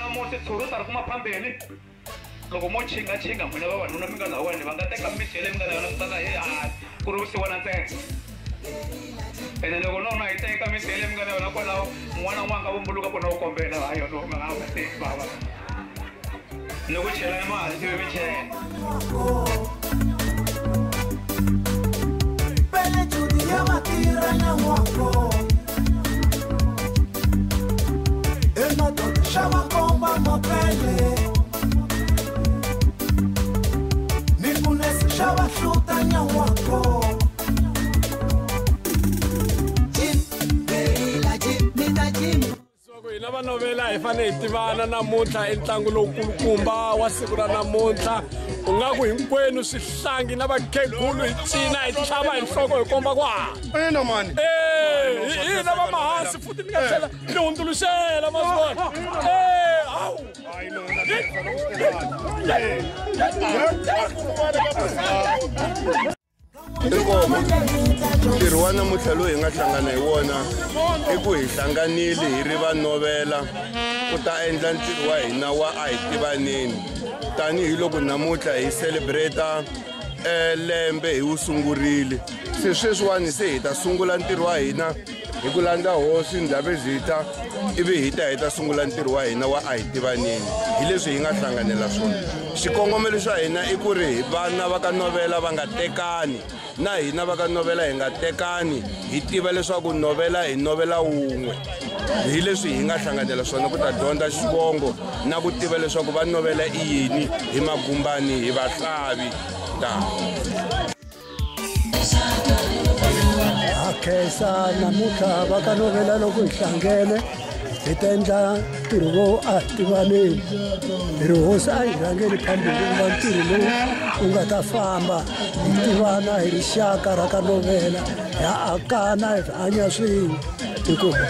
musi tshuru ta ri kuma phambeni loko mo chinga-chinga n'wina vavanuna mi nga lawani va nga teka misi ya le mi nga na yona mi tsaka he hayi ku ri vusiwana ntsena ene loko no na yi teka misi ya le mi nga na yona kwalaho n'wana n'wana nga vumbuluka kona u kombela ha yona u nga nga teki bava loko chela mali sive mi chela. Hina va novela hi fanele hi tivana namuntlha i ntlangu lowukulukumba wa siku ra namuntlha u nga ku hinkwenu swihlangi na vakhegulu hi cina hi tlhava hi nhloko hi komba ku ina mani hina va mahansi futhi mi nga tlhela mi hundzuluxela ma swi vona hawu. Inkomo ntirho wa namuntlha lowu hi nga hlangana hi wona i ku hi hlanganile hi ri va novela ku ta endla ntirho wa hina wa a hi tivaneni tanihiloko namuntlha hi celebrate lembe hi wu sungurile se sweswiwani se hi ta sungula ntirho wa hina hi ku landza hosi Ndabezitha ivi hi ta hi ta sungula ntirho wa hina wa a hi tivaneni hi leswi hi nga hlanganela swona. Xikongomelo xa hina i ku ri vana va ka novela va nga tekani na hina va ka novela hi nga tekani hi tiva leswaku novela hi novela wun'we hi leswi hi nga hlanganela swona ku ta dyondza xivongo na ku tiva leswaku va novela i yini hi magumbani hi vahlavi ta. Ha khensa namuntlha va ka novela loko hi hlangene hi ta endla ntirho lowu a hi tivaneni hi ri hosi a hi rhangeli phambili ku va ntirho lowu wu nga ta famba hi tivana hi rixaka ra ka novela ha akana hi hanya swin'we hikuva.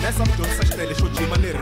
Nessa mudança xitele xo jima ni ri.